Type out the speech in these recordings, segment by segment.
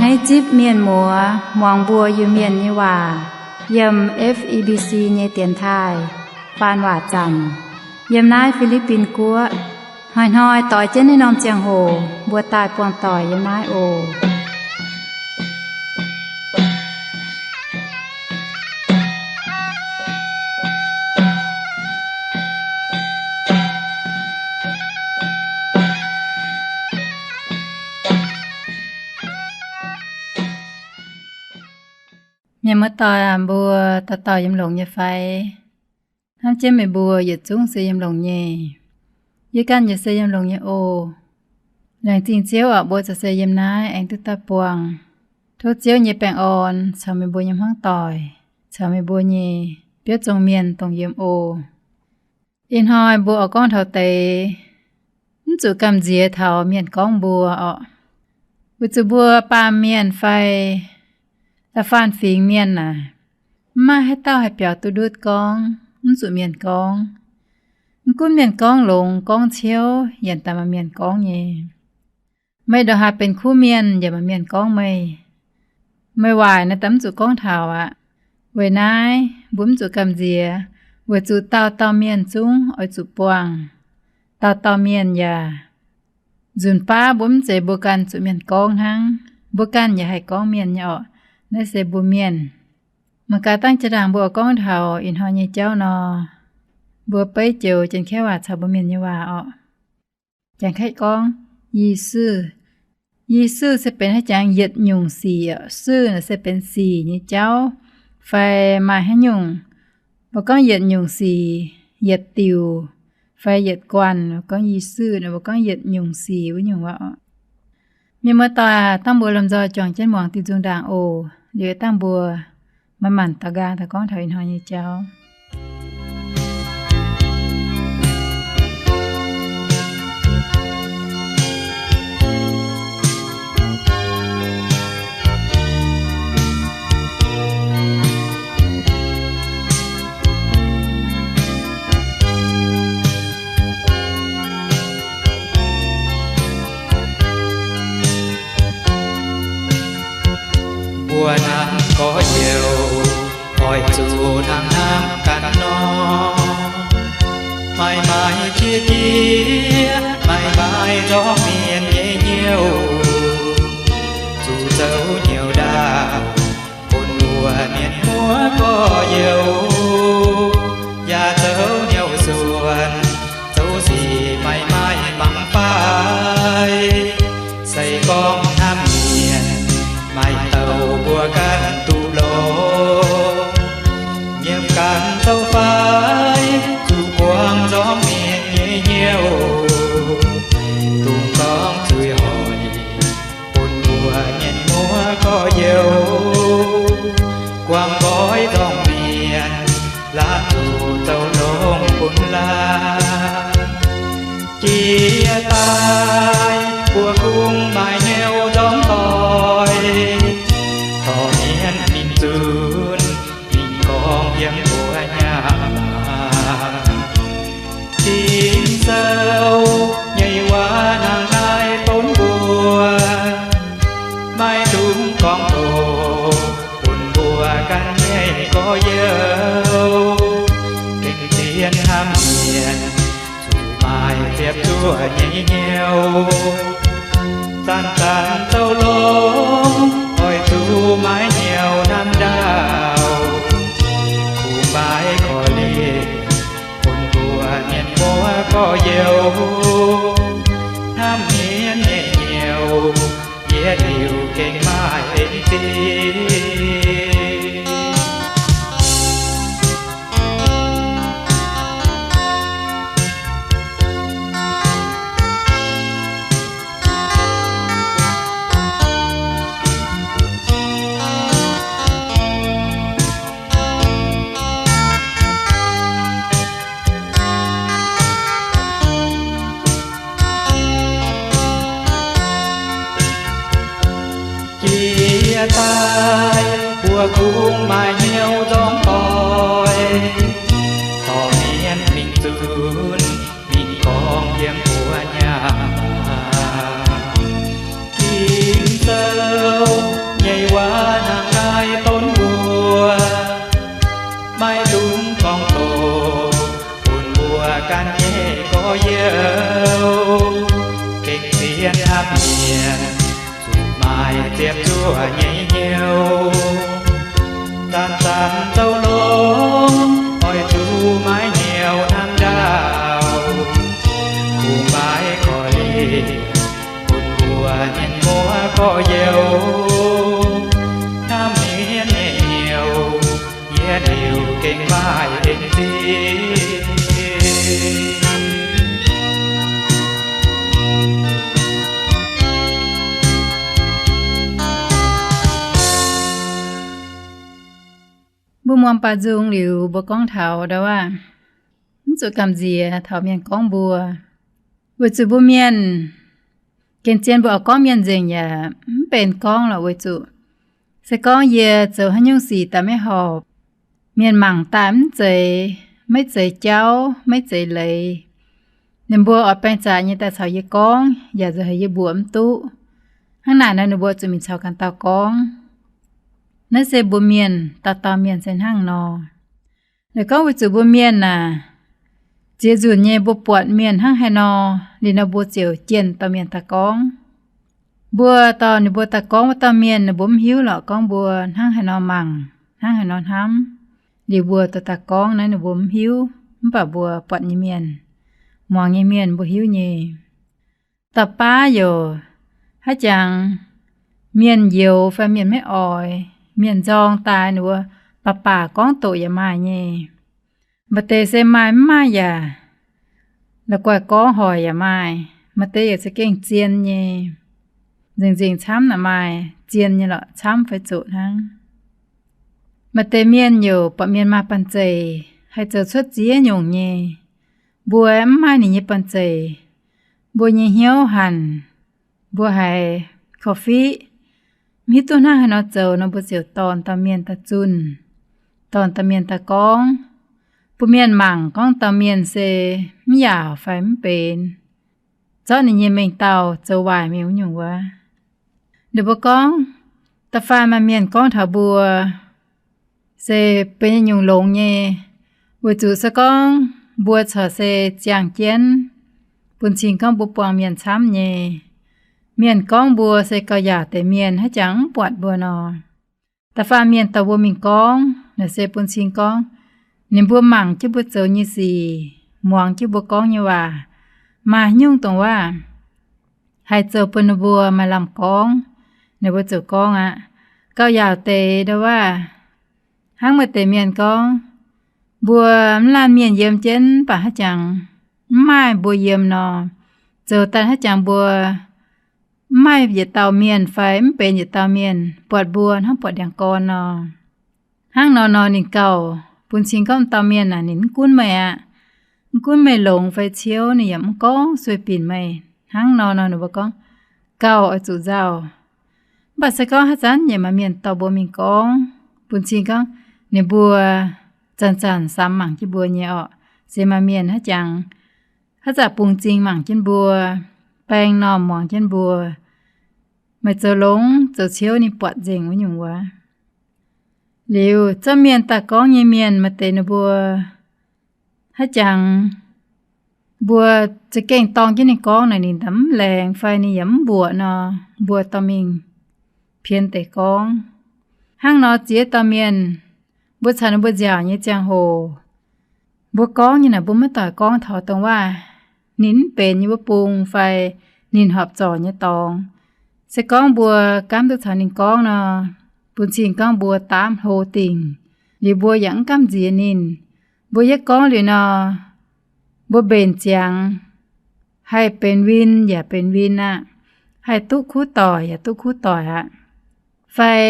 Naaiv zipv mienh muoz muangx mbuo Iu-Mienh nyei waac yiem F E B C nyei dienx taaih faan waac zanc yiem naaiv Fi^li^bin Guoqv. Hnoi-hnoi doix jienv naaiv norm ziangh hoc mbuo daaih buangh doic yiem naaiv oc. Mienh muoz-doic aac, mbuo dauh dauh yiem longx nyei fai? Hnamv jienv meih mbuo yietc zungv se yiem longx nyei. Yie ganh yaac se yiem longx nyei oc. Laengz zingh Ziouv oc, mbuo ziouc se yiem naaiv aengx duqv daaih buangh. Tov Ziouv nyei baengh orn caux meih mbuo nyei hmuangv doic, caux meih mbuo nyei biauv zong mienh dongh yiem oc. Ih hnoi mbuo oix gorngv taux deix mv zuqc gamh nziex taux mienh gorngv mbuo orqc. Weic zuqc mbuo baamh mienh fai da'faanh fingx mienh naaic, mv maaih haaix dauh haih biaux duqv ndutv gorngv mv zuqc mienh gorngv. Mv gunv mienh gorngv longx gorngv ciouv, yaac daaih maaih mienh gorngv nyei. Meih ndongc haaix benx kuv mienh yaac maaih mienh gorngv meih. Meih waaic naaiv daaih mv zuqc gorngv taux aqv. Weic naaiv mbuo mv zuqc gamh nziex, weic zuqc dauh dauh mienh zungv oix zuqc buangh. Dauh dauh mienh yaac nzunc baav mbuo mv zeiz mbuo ganh zuqc mienh gorngv hnangv, mbuo ganh yaac haih gorngv mienh nyei orqc. Naaiv se mbuo mienh. Mangc gaax dangh jaa-ndaangc mbuo oix gorngv taux ih hnoi nyei jauv nor, mbuo beiv joux Janx-Kaeqv waac caux mbuo mienh nyei waac orqc. Janx-Kaeqv gorngv, Yie sic. Yie sic se benx haaix jangx yietc nyungc sic. Sic naaic se benx sic nyei jauv, fai maaih haaix nyungc, mbuo gorngv yietc nyungc sic, yietc diuc, fai yietc guanh, mbuo gorngv yie sic naaic, mbuo gorngv yietc nyungc sic wuov nyungc waac. Mienh muoz-doic, dangh mbuo lomh nzoih juangc jienv muangx diuh nzung ndaangc oc. Liuz dangh mbuo manc-manc daux nqaang daaih gorngv taux ih hnoi nyei jauv. Mbuo hnamv gorx-youz, oix zuqc hnangv hnamv ganh nor. Maaih maaih qiex jiez, maaih maaih nzorng mienh nyei hnyouv, zuqc zoux hnyouv ndaauh bun mbuo mienh muoz gorx-youz, yaac zoux hnyouv suonc, zoux sic maaih maaih mangc fai. Se gorngv hnamv mienh, maaih douc mbuo ganh duqv longx, nyiemc ganh zoux fai, zuqc buangh nzorng mienh nyei hnyouv, dungx zorngv zuiz hoic bun mbuo mienh muoz gorx-youz, guangc nqoi nzorng mienh, laanh zuqc zoux longx bun laanh. Jiex daaih mbuo kungx maaih hnyouv nzorng doic, dorh mienh mingh zunc, mingh gorngv yiem mbuo nyei waac. Ging-Sou nyei waac hnangv naaiv bun mbuo, maiv dungx gorngv doqc bun mbuo ganh nyei gorx-youz. Gengh zien hnamv mienh, zuqc maaih ziepc zuoqv nyei hnyouv, zanc-zanc zoux longx, oix zuqc maaih hnyouv hnamv ndaauh, kungx maaih korv-lienh bun mbuo mienh muoz gorx-youz. Hnamv mienh nyei hnyouv, yietc liuz gengh maaih en zingh. Jiex daaih mbuo kungx maaih hnyouv nzorng doic, dorh mienh mingh zunc, mingh gorngv yiem mbuo nyei waac. Ging-Sou nyei hnyouv, zanc-zanc douh longx, oix zuqc maiv hnyouv hnangv ndaauv. Kungx maiv korv-lienh bun mbuo mienh muoz gorx-youz, hnamv mienv nyei hnyouv, yietv liuz gengh maaih en zin. Mbuo muangx baaux nzung liuz, mbuo gorngv taux ndau wuov, mv zuqc gamh nziex taux mienh gorngv mbuo, weic zuqc mbuo mienh gengh zien mbuo oix gorngv mienh nzengc yaac mv benx gorngv lorqc. Weic zuqc se gorngv yie zoux haaix nyungc sic daaih maiv horpc, mienh mangc daaih mv zeiz, maiv zeiz jauv, maiv zeiz leiz, ninh mbuo oix baeng zaqc nyei daaih caux yie gorngv, yaac nzauh haiz yie mbuoqc mv duqv. Hnangv naaic nor ninh mbuo zuqc mingh caux ganh dauh gorngv. Naaiv se mbuo mienh dauh dauh mienh se hnangv nor. Liuz gorngv weic zuqc mbuo mienh aah, ziex nzunc nyei mbuo buatc mienh hnangv haaix nor, liuz nor mbuo ziouc jienh dauh mienh daaih gorngv. Mbuo dorh ninh mbuo daaih gorngv wuov dauh mienh, ninh mbuo mv hiuv lorqc gorngv mbuo hnangv haaix nor mangc, hnangv haaix nor hnamv. Liuz mbuo dorh daaih gorngv naaiv ninh mbuo mv hiuv, mv baac mbuo buatc nyei mienh, muangx nyei mienh mbuo hiuv nyei. Dauh baav youc haaix jangx mienh youx fai mienh maiv oix, mienh nzorng daaih ninh mbuo baac baac gorngv doqc yaac maaih nyei. Maaih deix se maaih mv maaih yaac la'guaih gorngv hoic yaac maaih. Maaih deix yaac za'gengh zien nyei. Nzengc-nzengc camv naaic maaih, zien nyei lorqc, camv fai zoqc hnangv. Maaih deix mienh youc buatc mienh maaih banh zeic haih zoux cuotv ziex nyungc nyei. Mbuo mv maaih ninh nyei banh zeic, mbuo nyei hnyouv hanc, mbuo haiz korv-fiqv, mv hiuv duqv hnangv haaix nor zoux nor, mbuo ziouc dorh dauh mienh daaih zunh, dorh dauh mienh daaih gorngv. Bun mienh mangc gorngv dauh mienh se mv yaauc fai mv benx, zorqv ninh nyei mengh dauh zoux waaic mingh wuov nyungc wuov. Ninh mbuo gorngv, da'faanh maaih mienh gorngv taux mbuo se benx nyei nyungc longx nyei, weic zuqc se gorngv mbuo corc se ziangh jienv, bun cing gorngv mbuo buangh mienh camv nyei. Mienh gorngv mbuo se gauh yaauc deix mienh haaix jangx mv buatc mbuo nor. Da'faanh mienh dorh mbuo mingh gorngv naaic se bun cing gorngv ninh mbuo mangc jienv mbuo zoux nyei sic, muangx jienv mbuo gorngv nyei waac, maaih nyungc dongh waac haih zoux bun ninh mbuo maaih lamh gorngv, ninh mbuo ziouc gorngv aqv. Gauh yaauc deix ndau waac, hnangv maaih deix mienh gorngv, mbuo mv laanh mienh yiem jienv mv baac haaix jangx mv maaih mbuo yiem nor, zoux daaih haaix jangx mbuo mv maaih yietc dauh mienh fai mv benx yietc dauh mienh buatc mbuo hnangv buatc ndiangx-gorn nor. Hnangv nor nor ninh gauh bun cing gorngv dauh mienh naaic ninh mv gunv meih aqv. Mv gunv meih longx fai ciouv, ninh yaac mv gorngv sueih binc meih. Hnangv nor nor ninh mbuo gorngv gauh oix zuqc nzauh. Mv baac se gorngv haaix zanc yaac maaih mienh dorh mbuo mingh gorngv, bun cing gorngv ninh mbuo zanc-zanc samx mangc jienv mbuo nyei orqc, se maaih mienh haaix jangx haaix zanc bungx zingh mangc jienv mbuo, baeng normh muangx jienv mbuo, meih zoux longx zoux ciouv ninh buatc nzengc wuov nyungc wuov. Liuz zorqv mienh daaih gorngv nyei mienh maaih deix ninh mbuo haaix jangx mbuo za'gengh dorng jienv ninh gorngv naaic ninh mv laengz fai ninh yaac mv mbuoqc nor, mbuo dorh mingh pien deix gorngv. Hnangv nor ziex dauh mienh mbuo caux ninh mbuo nziaauc nyei ziangh hoc, mbuo gorngv nyei naaic mbuo maiv doic gorngv taux dongh waac ninh mv benx nyei wuov bung fai ninh horpc zorc nyei dorngx. Se gorngv mbuo gaamv duqv caux ninh gorngv nor, bun cing gorngv mbuo daamv hlo dingc, liuz mbuo yaac mv gaamv nziex ninh. Mbuo yietv gorngv liuz nor, mbuo mbenc ziangx haih benx win yaac benx win aqv, haih duqv kuv doic yaac duqv kuv doic aqv. Fai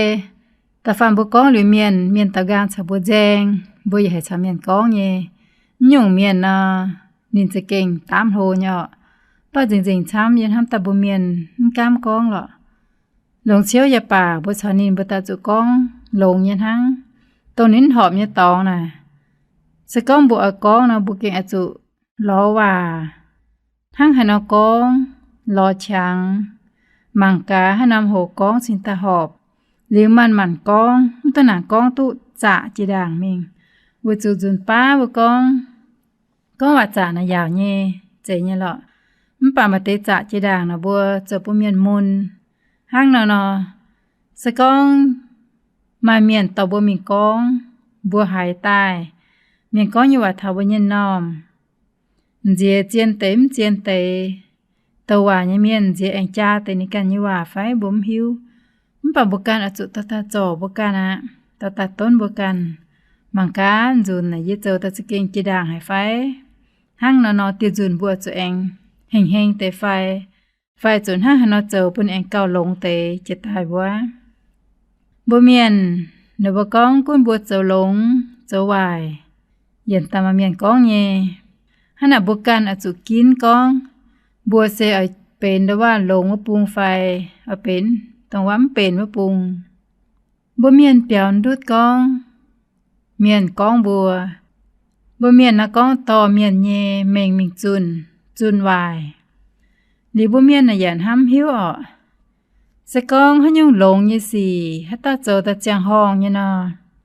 da'faanh mbuo gorngv liuz mienh, mienh daux nqaang caux mbuo nzaeng, mbuo yaac haiz caux mienh gorngv nyei. Mv nyungc mienh nor, ninh za'gengh daamv hlo nyei orqc. Mv baac nzengc-nzengc camv yie hnamv daaih mbuo mienh mv gaamv gorngv lorqc. Longc ciouv yaac baac mbuo caux ninh mbuo daaih zuqc gorngv longx nyei hnangv. Dongh ninh mv horpc nyei dorngx naaic, se gorngv mbuo oix gorngv nor mbuo gengh oix zuqc lorz waac hnangv haaix nor gorngv, lorz qangx, mangc gaax haaix norm hoc gorngv cingx daaih horpc. Liuz manc-manc gorngv, mv dungx naaic gorngv duqv zaqc jiex ndaangc mingh. Weic zuqc nzunc baav mbuo gorngv, gorngv waac zaqc naaic yaauc nyei, zeiz nyei lorqc. Mv baac maaih deix zaqc jiex ndaangc naaic mbuo zoux bun mienh mun. Hnangv nor nor, Se gorngv maaih mienh dorh mbuo mingh gorngv, mbuo haiz daaih mienh gorngv nyei waac taux mbuo nyei m'normh, m'nziex zien deix mv zien deix, douc waac nyei mienh m'nziex aengx jaa deix ninh ganh nyei waac fai mbuo mv hiuv. Mv baac mbuo ganh oix zuqc dorh daaih zorc mbuo ganh aqv, dorh daaih donv mbuo ganh. Mangc gaax nzunc naaic yie zoux daaih za'gengh jiex ndaangc haic fai? Hnangv nor nor dieh nzunc mbuo zuqc aengx hengx heng deix fai, fai zuqc hnangv haaix nor zoux bun aengx gauh longx deix jiex daaih wuov. Mbuo mienh, ninh mbuo gorngv gunv mbuo zoux longx zoux waaic, yienc daaih maaih mienh gorngv nyei. Hnangv naaic mbuo ganh oix zuqc ginv gorngv mbuo se oix benx ndo waac longx wuov bung fai oix benx dongh waac mv benx wuov bung. Mbuo mienh biaux ndutv gorngv mienh gorngv mbuo, mbuo mienh naaiv gorngv dorh mienh nyei mengh mingh zunh, zunh waaic. Liuz mbuo mienh naaic yaac hnamv hiuv orqc, se gorngv haaix nyungc longx nyei sic, haaix dauh zoux daaih ziangh horngh nyei nor,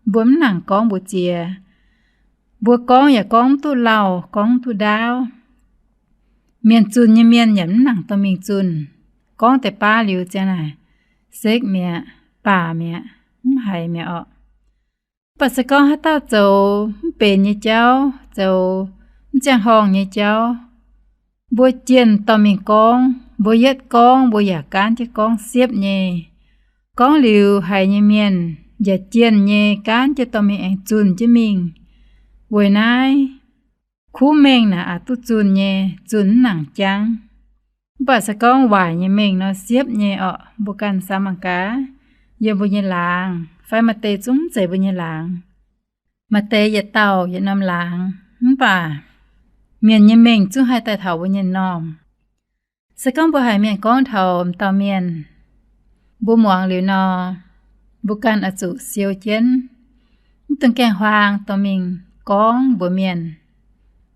mbuo mv nangc gorngv mbuox ziex. Mbuo gorngv yaac gorngv mv duqv lauh, gorngv mv duqv ndaauv. Mienh zunh nyei mienh yaac mv nangc dorh mingh zunh. Gorngv deix baav liuz ziang naaic, sekv mi'aqv, baac mi'aqv, mv haiz mi'aqv orqc. Mv baac se gorngv haaix dauh zoux mv benx nyei jauv, zoux mv ziangh horngh nyei jauv, mbuo jienh dorh mingh gorngv, mbuo yietv gorngv mbuo yaac gaanv jienv gorngv siepv nyei. Gorngv liuz haiz nyei mienh yaac jienh nyei gaanv jienv dorh mingh aengx zunh jienv mingh. Weic naaiv kuv mengh naaic aqc duqv zunh nyei, zunh mv nangc jangv. Mv baac se gorngv waaic nyei mengh nor siepv nyei orqc. Mbuo ganh samx mangc gaax, yiem mbuo nyei laangz fai maaih deix zungv mv zeiz mbuo nyei laangz, maaih deix yietc dauh yietc norm laangz, mv baac mienh nyei mengh zungv haih daaih taux mbuo nyei m'normh. Se gorngv mbuo haiz mienh gorngv taux m'dauh mienh, mbuo muangx liuz nor, mbuo ganh oix zuqc siou jienv, mv dungx gaengh huaang dorh mingh gorngv mbuox mienh,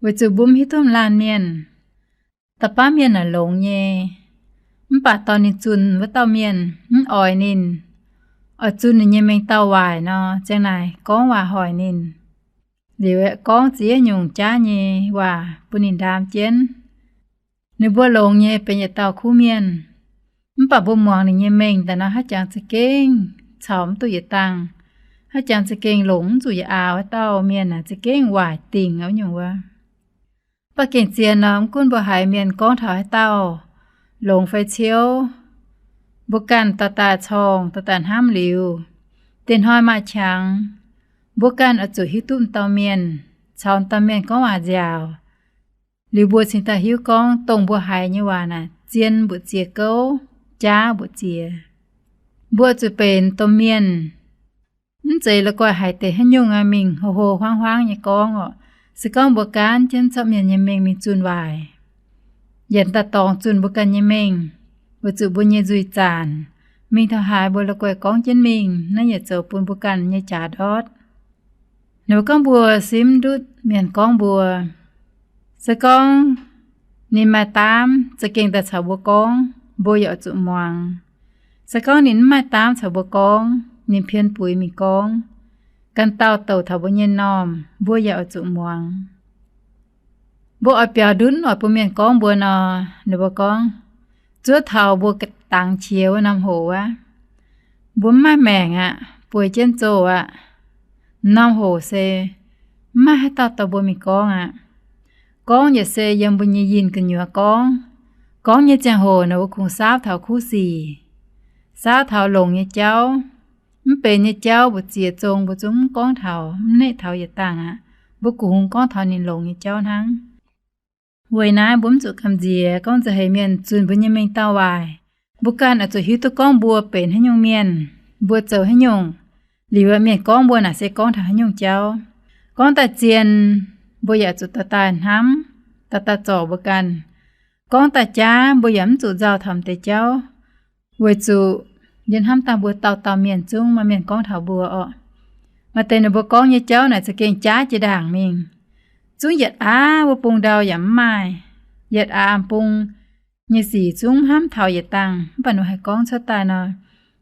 weic zuqc mbuo mv hiuv duqv laanh mienh. Da'baav mienh naaic longx nyei, mv baac dorh ninh zunh wuov dauh mienh mv oix ninh, oix zunh ninh nyei mengh dauh waaic nor, ziang naaic gorngv waac hoic ninh, liuz aeqv, gorngv ziex nyungc jaav nyei waac bun ninh ndaam jienv. Ninh mbuo longx nyei benx yietc dauh kuv mienh, mv baac mbuo muangx ninh nyei mengh daaih nor, haaix jangx za'gengh caux mv duqv yietc dangh, haaix jangx za'gengh longc mv zuqc yietc aaux. Wuov dauh mienh naaic za'gengh waaic dingc wuov nyungc wuov. Mv baac gengh zien nor, mv gunv mbuo haiz mienh gorngv taux haaix dauh longx fai ciouv, mbuo ganh dorh daaih corngh, dorh daaih hnamv liuz, diex hnoi maaih qangx, mbuo ganh oix zuqc hiuv duqv m'dauh mienh, caux m'dauh mienh gorngv waac nziaauc, liuz mbuo cingx daaih hiuv gorngv dongh mbuo haiz nyei waac naaic zien mbu'ziex gouv, jaav mbu'ziex. Mbuo zuqc benx domh mienh, mv zeiz la'guaih haiz deix haaix nyungc aqv mingh hlo hlo huaangv huaangv nyei gorngv orqc. Se gorngv mbuo gaanv jienv zorqv mienh nyei mengh mingh zunh waaic, yietc daaih dorngx zunh mbuo ganh nyei mengh, weic zuqc mbuo nyei nzuih zaanc, mingh taux haaix mbuo la'guaih gorngv jienv mingh, naaiv yietc zoux bun mbuo ganh nyei jaax ndortv. Ninh mbuo gorngv mbuo simv ndutv mienh gorngv mbuo. Se gorngv ninh maaih daamv za'gengh daaih caux mbuo gorngv, mbuo yaac oix zuqc muangx. Se gorngv ninh mv maaih daamv caux mbuo gorngv, ninh pien buix mingh gorngv, ganh dauh douc taux mbuo nyei m'normh, mbuo yaac oix zuqc muangx. Mbuo oix biaux ndutv oix bun mienh gorngv mbuo nor, ninh mbuo gorngv, zuov taux mbuo dangx qiex wuov norm hoc wuov, mbuo mv maaih maengc aqv, bueix jienv zoh aqv. M'normh hoc se mv maaih haaix dauh dorh mbuo mingh gorngv aqv. Gorngv yaac se yiem mbuo nyei yinh gu'nyuoz gorngv. Gorngv nyei ziangh hoc naaic mbuo kungx saauv taux kuv sic, saauv taux longc nyei jauv. Mv benx nyei jauv mbu'ziex zong mbuo zungv mv gorngv taux, mv neqv taux yietc dangh aqv. Mbuo kungx gorngv taux ninh longc nyei jauv hnangv. Weic naaiv mbuo mv zuqc gamh nziex gorngv nza'heic mienh zunc mbuo nyei mengh dauh waaic. Mbuo ganh oix zuqc hiuv duqv gorngv mbuo benx haaix nyungc mienh, mbuo zoux haaix nyungc, liuz mienh gorngv mbuo naaic se gorngv taux haaix nyungc jauv. Gorngv daaih zien, mbuo yaac zuqc dorh daaih hnamv, dorh daaih zorc mbuo ganh. Gorngv daaih jaav, mbuo yaac mv zuqc nzauh taux m'deix jauv, weic zuqc yie hnamv dangh mbuo dauh dauh mienh zungv maaih mienh gorngv taux mbuo orqc. Maaih deix ninh mbuo gorngv nyei jauv naaic za'gengh jaav jiex ndaangc mingh. Zungv yietc aav wuov bung ndau yaac mv maaih. Yietc aav bung nyei sic zungv hnamv taux yietc dangh, mv baac ninh haih gorngv cuotv daaih nor,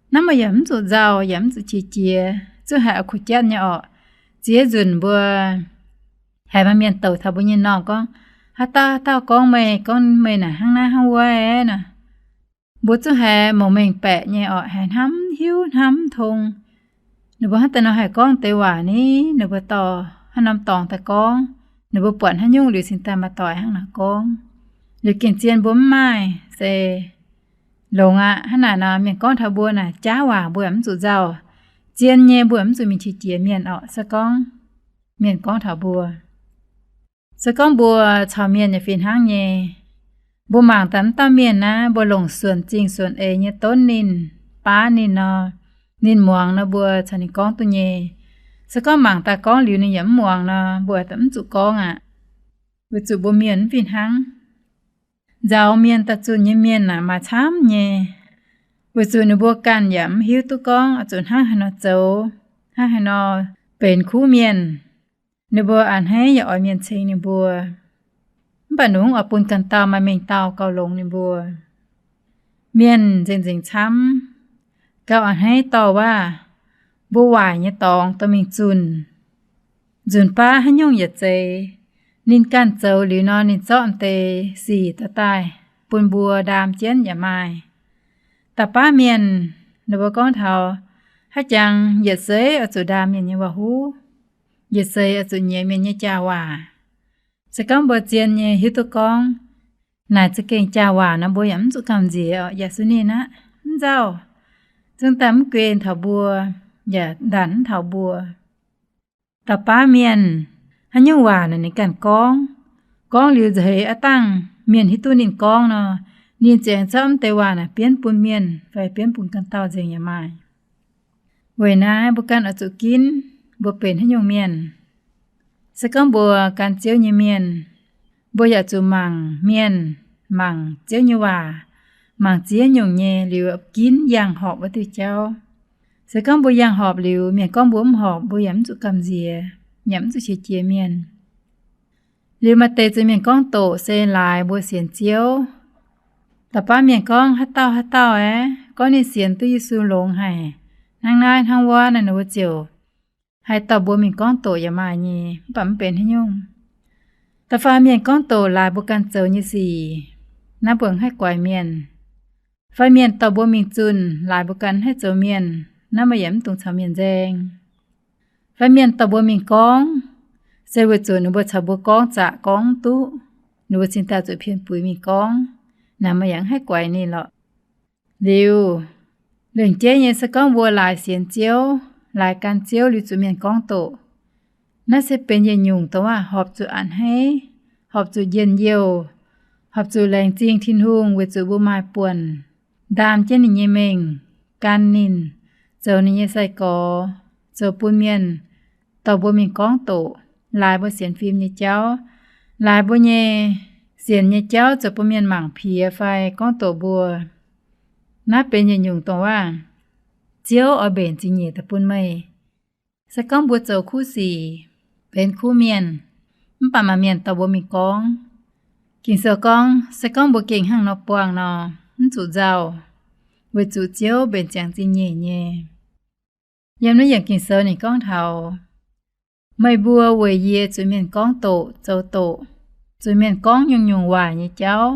hnamv mbuo yaac mv zuqc nzauh yaac mv zuqc qiex jiez, zungv haiz oix kuh jatv nyei orqc. Ziex nzunc mbuo haiz maaih mienh douc taux mbuo nyei m'normh gorngv, haaix dauh haaix dauh gorngv meih, gorngv meih naaic hnangv naaiv hnangv wuov nor, mbuo zungv haiz mouc mengh baeqc nyei orqc, haiz hnamv hiuv hnamv mv tong. Ninh mbuo hnangv daaih nor haih gorngv deix waac ni, ninh mbuo dorh haaix norm dorngx daaih gorngv, ninh mbuo buatc haaix nyungc liuz cingx daaih maaih doic hnangv naaiv gorngv. Liuz gengh zien mbuo mv maaih se longx aqv. Hnangv naaic nor mienh gorngv taux mbuo naaic jaav waac mbuo yaac mv zuqc nzauh. Zien nyei mbuo yaac mv zuqc mingh qiex jiez mienh orqc. Se gorngv mienh gorngv taux mbuo, se gorngv mbuo caux mienh yaac fih hnangv nyei. Mbuo mangc daaih mv dauh mienh naaiv, mbuo longc suonc zingh suonc eix nyei donv ninh, baav ninh nor, ninh muangx nor mbuo caux ninh gorngv duqv nyei. Se gorngv mangc daaih gorngv liuz ninh yaac mv muangx nor, mbuo mv zuqc gorngv aqv. Weic zuqc mbuo mienh mv fih hnangv. Nzaaux mienh daaih zunh nyei mienh naaic maaih camv nyei, weic zuqc ninh mbuo ganh yaac mv hiuv duqv gorngv oix zuqc hnangv haaix nor zoux, hnangv haaix nor benx kuv mienh. Ninh mbuo a'hneiv yaac oix mienh ceng ninh mbuo, mv baac nungx oix bun ganh dauh maaih mengh dauh gauh longx ninh mbuo. Mienh nzengc-nzengc camv, gauh a'hneiv dorh waac, mbuo waaic nyei dorngx dorh mingh zunh. Nzunc baav haaix nyungc yietc zeiz, ninh ganh zoux liuz nor, ninh zorqv deix sic daaih daaih bun mbuo ndaam jienv yaac maaih. Da'baav mienh, ninh mbuo gorngv taux haaix jangx yietc seix oix zuqc ndaam mienh nyei waac-huv, yietc seix oix zuqc nyiex mienh nyei jaa-waac. Se gorngv mbuo zien nyei hiuv duqv gorngv naaic za'gengh jaa-waac nor, mbuo yaac mv zuqc gamh nziex oc, yaac suv ninh aqv, mv nzauh. Zungv daaih mv guen taux mbuo, yaac ndanc mv taux mbuo. Da'baav mienh, haaix nyungc waac naaic ninh ganh gorngv, gorngv liuz nza'heix aav dangh mienh hiuv duqv ninh gorngv nor, ninh ziouc zorqv mv deix waac naaic bienv bun mienh fai bienv bun ganh dauh nzengc yaac maaih. Weic naaiv mbuo ganh oix zuqc ginv mbuo benx haaix nyungc mienh. Se gorngv mbuo gan Ziouv nyei mienh, mbuo yaac zuqc mangc mienh, mangc Ziouv nyei waac, mangc ziex nyungc nyei liuz ginv yangh horpc wuov diuh jauv. Se gorngv mbuo yangh horpc liuz, mienh gorngv mbuo mv horpc, mbuo yaac mv zuqc gamh nziex, yaac mv zuqc qiex jiez mienh. Liuz maaih deix zuqc mienh gorngv doqc se laaix mbuo sienx Ziouv. Da'baav mienh gorngv haaix dauh haaix dauh aeqv, gorngv ninh sienx duqv Yesu longx haic, hnangv naaiv hnangv wuov naaic, ninh mbuo ziouc haih dorh mbuo mingh gorngv doqc yaac maaih nyei, mv baac mv benx haaix nyungc. Da'faanh mienh gorngv doqc laaix mbuo ganh zoux nyei sic, naaiv mbuo haih guaix mienh. Fai mienh dorh mbuo mingh zunh laaix mbuo ganh haih zoux mienh, naaiv mbuo yaac mv dungx caux mienh nzaeng. Fai mienh dorh mbuo mingh gorngv, se weic zuqc ninh mbuo caux mbuo gorngv zaqc gorngv mv duqv, ninh mbuo cingx daaih zuqc pien buix mingh gorngv, naaiv mbuo yaac mv haih guaix ninh lorqc. Liuz, lengc jeiv nyei se gorngv mbuo laaix sienx Ziouv, laaix gan Ziouv liuz zuqc mienh gorngv doqc, naaiv se benx yietc nyungc dongh waac horpc zuqc a'hneiv, horpc zuqc njien-youh, horpc zuqc laengz zingh Tin-Hungh weic zuqc mbuo maaih buonc ndaam jienv ninh nyei mengh, gan ninh, zoux ninh nyei sai-gorx, zoux bun mienh dorh mbuo mingh gorngv doqc, laaix mbuo sienx fim nyei jauv, laaix mbuo nyei sienx nyei jauv zoux bun mienh mangc piex fai gorngv doqc mbuo. Naaiv benx yietc nyungc dongh waac Ziouv oix mbenc zingh nyeic daaih bun meih. Se gorngv mbuo zoux kuv sic, benx kuv mienh, mv baac maaih mienh dorh mbuo mingh gorngv, Ging-Sou gorngv se gorngv mbuo gengh hnangv nor buangh nor, mv zuqc nzauh, weic zuqc Ziouv mbenc ziangx zingh nyeic nyei. Yiem naaiv yiemc Ging-Sou ninh gorngv taux, meih mbuo weic yie zuqc mienh gorngv doqc zoux doqc, zuqc mienh gorngv nyungc-nyungc waaic nyei jauv,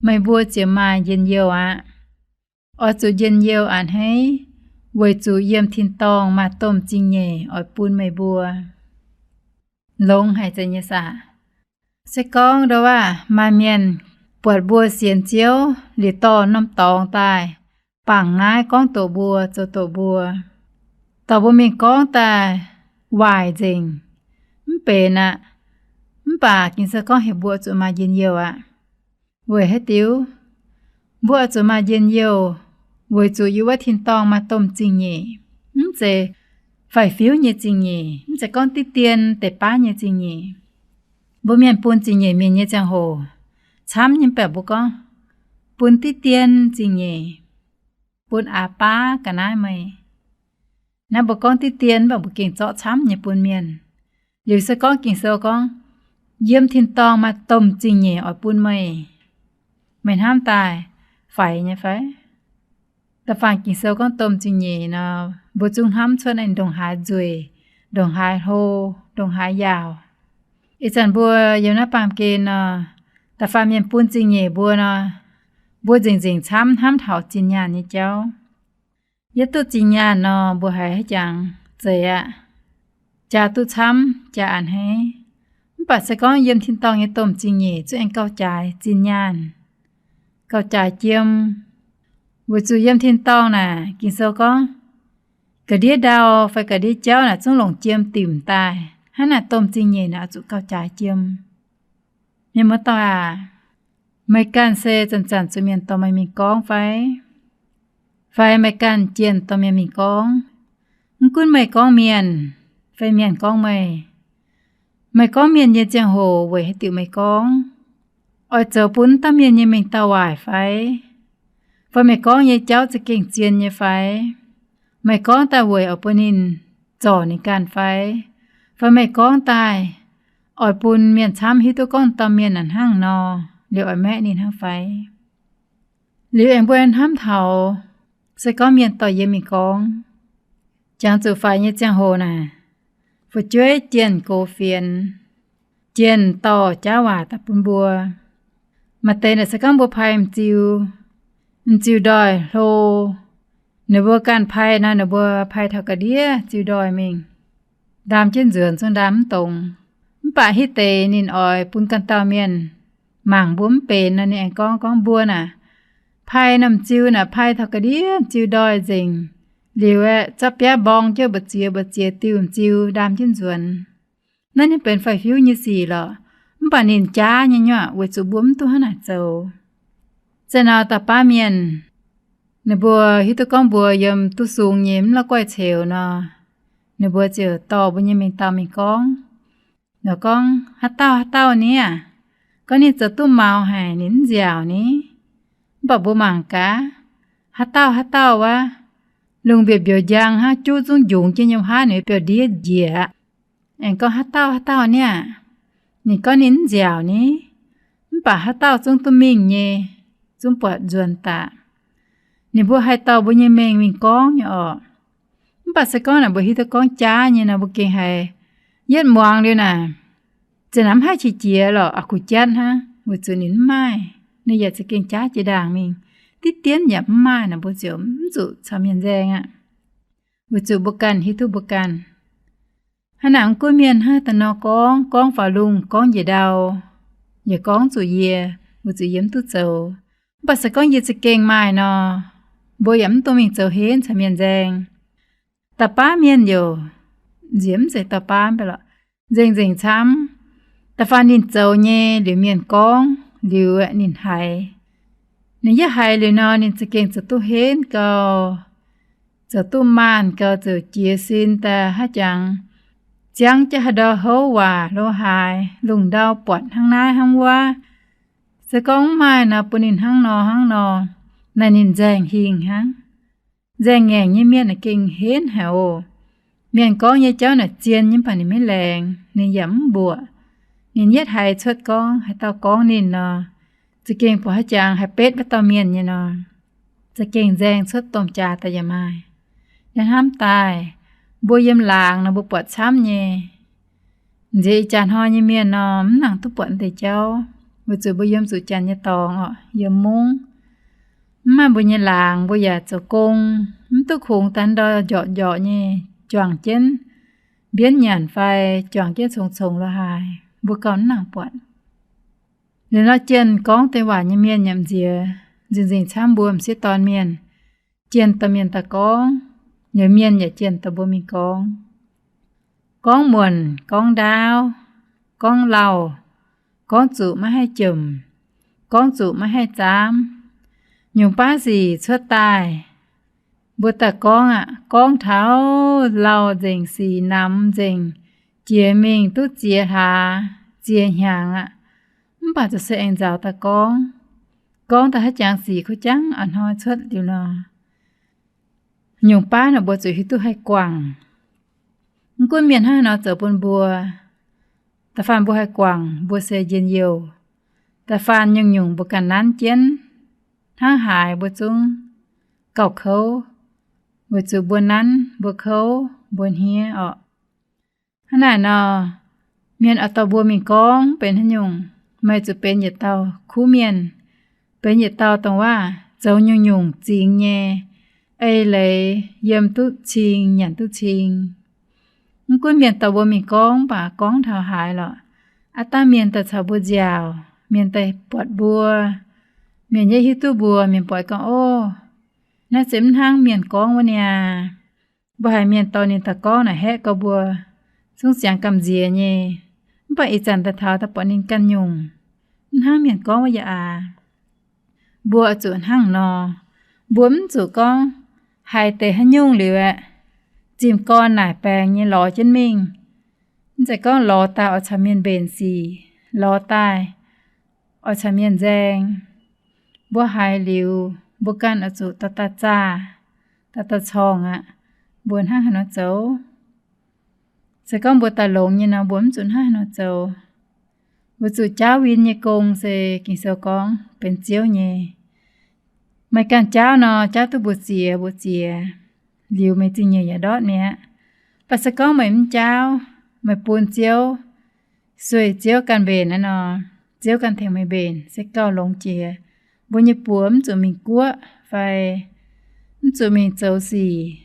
meih mbuo ziouc maaih njien-youh aqv. Oix zuqc njien-youh a'hneiv, weic zuqc yiem tin-dorngh maaih domh zingh nyeic oix bun meih mbuo. Longx haic nyei saah? Se gorngv ndouv waac maaih mienh buatc mbuo sienx Ziouv liuz dorh norm dorngx daaih bangc naaiv gorngv doqc mbuo, zoux doqc mbuo, dorh mbuo mingh gorngv daaih waaic nzengc, mv benx aqv. Mv baac Ging-Sou gorngv heuc mbuo zuqc maaih njien-youh aqv. Weic haaix diuc? Mbuo oix zuqc maaih njien-youh, weic zuqc yiem wuov tin-dorngh maaih domh zingh nyeic. Mv zeiz faix-fiuv nyei zingh nyeic, mv zeiz gorngv diqv dien deix baav nyei zingh nyeic. Mbuo mienh bun zingh nyeic mienh nyei ziangh hoc, camv nyei mv baac mbuo gorngv bun diqv dien zingh nyeic, bun aax baav ga'naaiv meih. Naaiv mbuo gorngv diqv dien mv baac mbuo gengh zorqv camv nyei bun mienh. Liuz se gorngv Ging-Sou gorngv, yiem tin-dorngh maaih domh zingh nyeic oix bun meih. Meih hnamv daaih faix nyei fai? Da'faanh Ging-Sou gorngv domh zingh nyeic nor, mbuo zungv hnamv cuotv naaiv ndongc haaix nzueic, ndongc haaix hlo, ndongc haaix yaauc. Ih zanc mbuo yiem naaiv baamh gen nor, da'faanh mienh bun zingh nyeic mbuo nor, mbuo nzengc-nzengc camv hnamv taux zinh nyaanh nyei jauv. Yietv duqv zinh nyaanh nor, mbuo haiz haaix jangx zeiz aqv, jaa duqv camv, jaa a'hneiv. Mv baac se gorngv yiem tin-dorngh nyei domh zingh nyeic zungv aengx gauh jaaix zinh nyaanh, gauh jaaix jiem. Weic zuqc yiem tin-dorngh naaic Ging-Sou gorngv, ga'ndiev ndau fai ga'ndiev jauv naaic zungv longc jiem dimc daaih. Hnangv naaic domh zingh nyeic naaic oix zuqc gauh jaaix jiem. Mienh muoz-doic aac, meih ganh se zanc-zanc zuqc mienh dorh meih mingh gorngv fai? Fai meih ganh jienh dorh mienh mingh gorngv? Mv gunv meih gorngv mienh, fai mienh gorngv meih, meih gorngv mienh nyei ziangh hoc weic haaix diuc meih gorngv? Oix zoux bun dauh mienh nyei mengh dauh waaic fai? Fai meih gorngv nyei jauv za'gengh zien nyei fai? Meih gorngv daaih weic oix bun ninh zorc ninh ganh fai? Fai meih gorngv daaih oix bun mienh camv hiuv duqv gorngv dauh mienh naaic hnangv nor, liuz oix maeqv ninh hnangv fai? Liuz aengx mbuo hnamv taux, se gorngv mienh dorh yie mingh gorngv, jangx zuqc faix nyei ziangh hoc naaic, fu'jueiv jienh gox fienx, jienh dorh jaav waac daaih bun mbuo. Maaih deix naaic se gorngv mbuo pai m'ziu, m'ziu-ndoih hlo, ninh mbuo ganh pai nor, ninh mbuo pai taux ga'ndiev ziu-ndoih mingh, ndaam jienv nzuonx zungv ndaam mv dongz. Mv baac hitv deix ninh oix bun ganh dauh mienh mangc mbuo mv benx nor, ninh aengx gorngv, gorngv mbuo naaic pai norm ziu naaic pai taux ga'ndiev ziu-ndoih nzengc, liuz aeqv, zorqv biaav mborng jienv mbu'ziex mbu'ziex diuh m'ziu ndaam jienv nzuonx. Naaiv ninh benx faix-fiuv nyei sic lorqc, mv baac ninh jaav nyei nyuoqc weic zuqc mbuo mv duqv hnangv naaic zoux. Zeiz nor, da'baav mienh, ninh mbuo hiuv duqv gorngv mbuo yiem duqv sung nyei mv la'guaih ceux nor, ninh mbuo ziouc dorh mbuo nyei mengh dauh mingh gorngv. Ninh gorngv, haaix dauh haaix dauh ni aah? Gorngv ninh zoux duqv maux haic, ninh mv nziaauc ni. Mv baac mbuo mangc gaax, haaix dauh haaix dauh wuov, lungh mbiouc mbiouc njang hnangv, juv zungv njungx jienv nyei hnangv, ninh mbiouc ndiev njiec aqv. Aengx gorngv, haaix dauh haaix dauh ni aah? Ninh gorngv ninh mv nziaauc ni. Mv baac haaix dauh zungv duqv mingh nyei, zungv buatc nzuonx daaih. Ninh mbuo haih dorh mbuo nyei mengh mingh gorngv nyei orqc. Mv baac se gorngv naaic mbuo hiuv duqv gorngv jaav nyei nor, mbuo gengh haiz yietv muangx liuz naaic, ziouc naaic mv haih qiex jiez lorqc, aqc kuv jatv hnangv, weic zuqc ninh mv maaih, ninh yaac za'gengh jaav jiex ndaangc mingh, diqv dienv yaac mv maaih nor, mbuo ziouc mv zuqc caux mienh nzaeng aqv. Weic zuqc mbuo ganh hiuv duqv mbuo ganh. Hnangv naaic mv gunv mienh hnangv da'nor gorngv, gorngv faaux lungh, gorngv njiec ndau, yaac gorngv zuqc yie, weic zuqc yie mv duqv zoux. Mv baac se gorngv yie za'gengh maaih nor, mbuo yaac mv dungx mingh zoux henv caux mienh nzaeng. Da'baav mienh youc, nziex mv zeiz da'baav mv baac lorqc, nzengc-nzengc camv. Da'faanh ninh zoux nyei liuz mienh gorngv liuz aeqv, ninh haiz. Ninh yietv haiz liuz nor, ninh za'gengh zoux duqv henv gau, zoux duqv maanh gau, ziouc jiez sin daaih haaix jangx, ziangv jienv haaix ndau houv waac lo haaix, lungh ndau buatc hnangv naaiv hnangv wuov. Se gorngv mv maaih nor, bun ninh hnangv nor hnangv nor, naaic ninh nzaeng hingh hnangv. Nzaeng ngaengc nyei mienh naaic gengh henv haic oc. Mienh gorngv nyei jauv naaic zien nyei, mv baac ninh maiv laengz, ninh yaac mv mbuoqc. Ninh yietv haiz cuotv gorngv, haaix dauh gorngv ninh nor, za'gengh buatc haaix jangx haih betv wuov dauh mienh nyei nor, za'gengh nzaeng cuotv domh jaax daaih yaac maaih. Yaac hnamv daaih, mbuo yiem laangz nor mbuo buatc camv nyei. Nziex ih jaax hnoi nyei mienh nor, mv nangc duqv buatc deix jauv, weic zuqc mbuo yiem zuqc janx nyei dorngx orqc, yiem mungv. Mv maaih mbuo nyei laangz, mbuo yaac zoux gong, mv duqv kungx daaih ndau njorqc njorqc nyei, juangc jienv mbienv nyanc fai juangc jienv congx-congx lo haaix, mbuo gauh mv nangc buatc. Liuz nor jienh gorngv deix waac nyei mienh yaac m'nziex nzengc-nzengc camv mbuo m'sieqv dorn mienh. Jienh dorh mienh daaih gorngv, liuz mienh yaac jienh dorh mbuo mingh gorngv. Gorngv muonc, gorngv ndaauv, gorngv lauh, gorngv zuqc maiv haih jomc, gorngv zuqc maiv haih zaamv. Nyungc baav sic cuotv daaih, mbuo daaih gorngv aqv. Gorngv taux lauh nzengc, sic namx nzengc, jiex mingh duqv ziex hlaax ziex hnyangx aqv. Mv baac zuqc se aengx nzaaux daaih gorngv. Gorngv daaih haaix jangx sic kuv jangv a'hnoi cuotv liuz nor, nyungc baav naaic mbuo zuqc hiuv duqv haih guangc. Mv gunv mienh hnangv haaix nor zoux bun mbuo, da'faanh mbuo haih guangc, mbuo se njien-youh. Da'faanh nyungc-nyungc mbuo ganh nanv jienv, hnangv haaix mbuo zungv gauh kouv, weic zuqc mbuo nanv, mbuo kouv, mbuo hniev orqc. Hnangv naaic nor, mienh oix dorh mbuo mingh gorngv benx haaix nyungc, meih zuqc benx yietc dauh kuv mienh, benx yietc dauh dongh waac zoux nyungc-nyungc zingx nyei, ei leiz yiem duqv cing, nyanc duqv cing. Mv gunv mienh dorh mbuo mingh gorngv, mv baac gorngv taux haaix lorqc, aav dangh mienh daaih caux mbuo nziaauc, mienh daaih buatc mbuo, mienh yaac hiuv duqv mbuo, mienh buatc gorngv, Ov, naaiv se mv hnangv mienh gorngv wuov niaa. Mbuo haiz mienh dorh ninh daaih gorngv naaic haeqv gorx mbuo, zungv ziangx gamh nziex nyei. Mv baac ih zanc daaih taux daaih buatc ninh ganh nyungc, mv hnangv mienh gorngv wuov yaac aac. Mbuo oix zuqc hnangv nor. Mbuo mv zuqc gorngv haiz deix haaix nyungc liuz aeqv, zimh gorn naaic baengx nyei lorz jienv mingh. Mv zeiz gorngv lorz daaih oix caux mienh mbenc sic, lorz daaih oix caux mienh nzaeng. Mbuo haiz liuz, mbuo ganh oix zuqc dauh dauh zaah, dauh dauh corngh aqv. Mbuo hnangv haaix nor zoux? Se gorngv mbuo daaih longx nyei nor, mbuo mv zuqc hnangv haaix nor zoux. Mbuo zuqc jaauv win nyei gong se Ging-Sou gorngv benx Ziouv nyei. Meih ganh jaauv nor, jaauv duqv mbuoqc ziex, mbuoqc ziex, liuz meih zingh nyeic yaac ndortv mi'aqv. Mv baac se gorngv meih mv jaauv, meih bun Ziouv, sueih Ziouv ganh mbenc naaiv nor, Ziouv ganh tengx meih mbenc se gauh longx jiex. Mbuo nyei buoz mv zuqc mingh guoqv fai mv zuqc mingh zoux sic,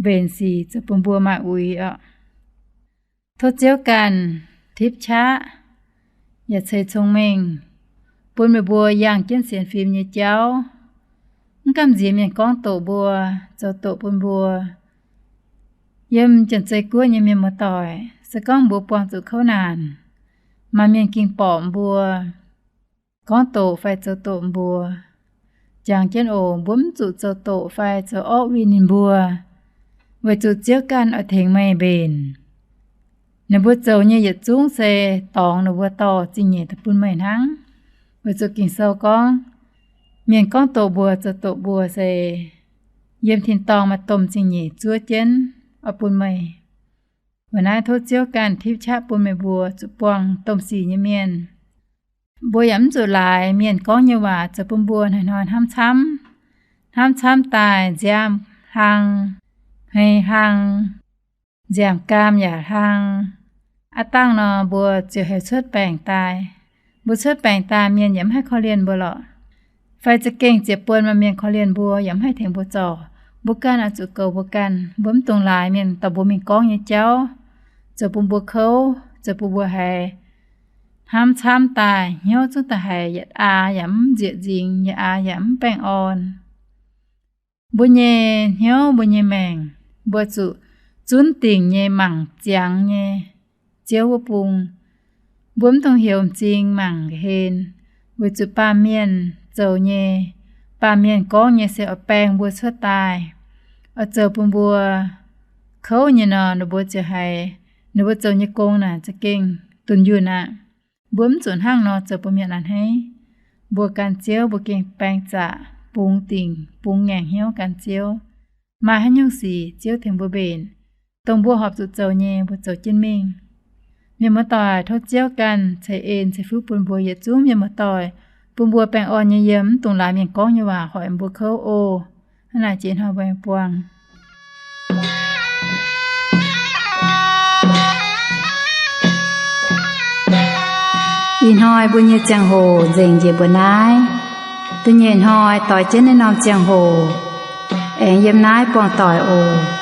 mbenc sic zoux bun mbuo maaih uix orqc. Tov Ziouv ganh tipv qaqv yaac ceix cong-mengh bun meih mbuo yangh jienv sienx fim nyei jauv. Mv gamh nziex mienh gorngv doqc mbuo, zoux doqc bun mbuo. Yiem Janx-Zei Guoqv nyei mienh muoz-doic, se gorngv mbuo buangh zuqc kouv naanc, maaih mienh ging borqc mbuo, gorngv doqc fai zoux doqc mbuo, jangx jienv oc, mbuo mv zuqc zoux doqc fai zoux orqv winh ninh mbuo, weic zuqc Ziouv ganh oix tengx meih mbenc. Ninh mbuo zoux nyei yietc zungv se dorngx ninh mbuo dorh zingh nyeic daaih bun meih hnangv. Weic zuqc Ging-Sou gorngv, mienh gorngv doqc mbuo, zoux doqc mbuo se yiem tin-dorngh maaih domh zingh nyeic zuov jienv oix bun meih. Weic naaiv tov Ziouv ganh tipv qaqv bun meih mbuo zuqc buangh domh sic nyei mienh. Mbuo yaac mv zuqc laaix mienh gorngv nyei waac zoux bun mbuo hnoi-hnoi hnamv camv. Hnamv camv daaih nziaamv hlang, hmei hlang, nziaamv-gaam yaac hlang. Aav dangh nor, mbuo ziouc heuc cuotv baengc daaih. Mbuo cuotv baengc daaih, mienh yaac mv haih korv-lienh mbuo lorqc. Fai za'gengh ziepc buonc maaih mienh korv-lienh mbuo yaac mv haih tengx mbuo zorc. Mbuo ganh oix zuqc goux mbuo ganh. Mbuo mv dungx laaix mienh dorh mbuo mingh gorngv nyei jauv zoux bun mbuo kouv, zoux bun mbuo haiz hnamv camv daaih, hnyouv zungv daaih haiz yietc aax yaac mv nzieqc nzingx, yietc aax yaac mv baengh orn. Mbuo nyei hnyouv, mbuo nyei maengc, mbuo zuqc zunv dingc nyei mangc ziangx nyei Ziouv wuov bung. Mbuo mv dungx heuc m'zing mangc nqa'hlen, weic zuqc baamh mienh zoux nyei, baamh mienh gorngv nyei se oix baeng mbuo cuotv daaih, oix zoux bun mbuo kouv nyei nor, ninh mbuo ziouc haiz ninh mbuo zoux nyei gong naaic za'gengh dunh yunh aqv. Mbuo mv zuqc hnangv nor zoux bun mienh a'hneiv. Mbuo gan Ziouv, mbuo gengh baeng zaqc, bungx dingc, bungx ngaengc hnyouv gan Ziouv. Maaih haaix nyungc sic Ziouv tengx mbuo mbenc, dongh mbuo horpc zuqc zoux nyei, mbuo zoux jienv mingh. Mienh muoz-doic, tov Ziouv ganh ceix en ceix fuqv bun mbuo yietc zungv mienh muoz-doic, bun mbuo baengh orn nyei yiem, mv dungx laaix mienh gorngv nyei waac hoic mbuo kouv oc. Hnangv naaic jiex hnoi mbuo buangh. Ih hnoi mbuo nyei ziangh hoc nzengc njiec mbuo naaiv. Da'nyeic hnoi doix jienv naaiv norm ziangh hoc aengx yiem naaiv buangh doic oc.